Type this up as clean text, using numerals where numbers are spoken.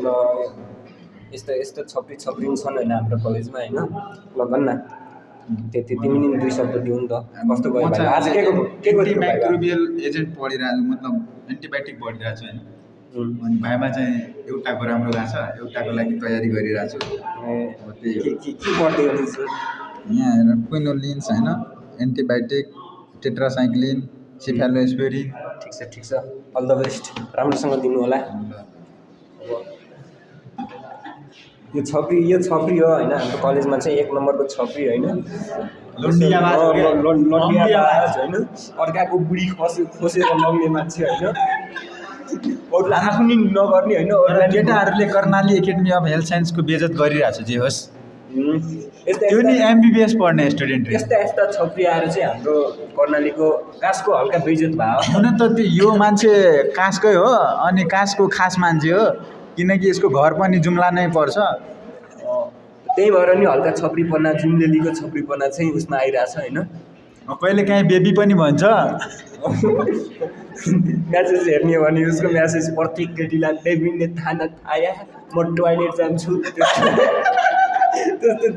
ल यस्तो यस्तो छप्री छप्री छन् होइन हाम्रो कलेजमा होइन। ल भन् न त्यति तिमी नि 2 शब्द दिउ नि त कस्तो गयो भाइ आज के एन्टिमाइक्रोबियल एजेन्ट पढिरहेको मतलब एन्टिबायोटिक पढिरहेको छु होइन। अनि भाइमा चाहिँ एउटाको राम्रो गएको छ एउटाको लागि तयारी गरिरहेको छु। के पढ्दै हुनुहुन्छ यहाँ हेर क्विनोलिन्स होइन एन्टिबायोटिक टेट्रासाइक्लिन सिफालोस्पिरिन। ठिक छ अल द बेस्ट राम्रोसँग दिनु होला। यो छप्री हो होइन हाम्रो कलेजमा चाहिँ 1 नम्बरको छप्री होइन लन्डियाबाज होइन अर्काको बुढी खोसेर लग्ने मान्छे होइन अरूलाई आफ्नो नगर्ने होइन केटाहरूले कर्णाली एकाडेमी अफ हेल्थ साइन्सको बेइज्जत गरिरहेको छ जे होस् त्यो नि एमबिबिएस पढ्ने स्टुडेन्ट यस्ता छप्री आएर चाहिँ हाम्रो कर्णालीको कासको हल्का बेइज्जत भयो हुन त यो मान्छे कासकै हो अनि कासको खास मान्छे हो किनकि यसको घर पनि जुम्ला नै पर्छ। त्यही भएर नि हल्का छप्रीपना जुम्लेलीको छप्रीपना चाहिँ उसमा आइरहेछ होइन। कहिले काहीँ बेबी पनि भन्छ म्यासेज हेर्ने हो भने उसको म्यासेज प्रत्येक केटीलाई बेबी ने थाहा आया म टोइलेट जान्छु त्यस्तो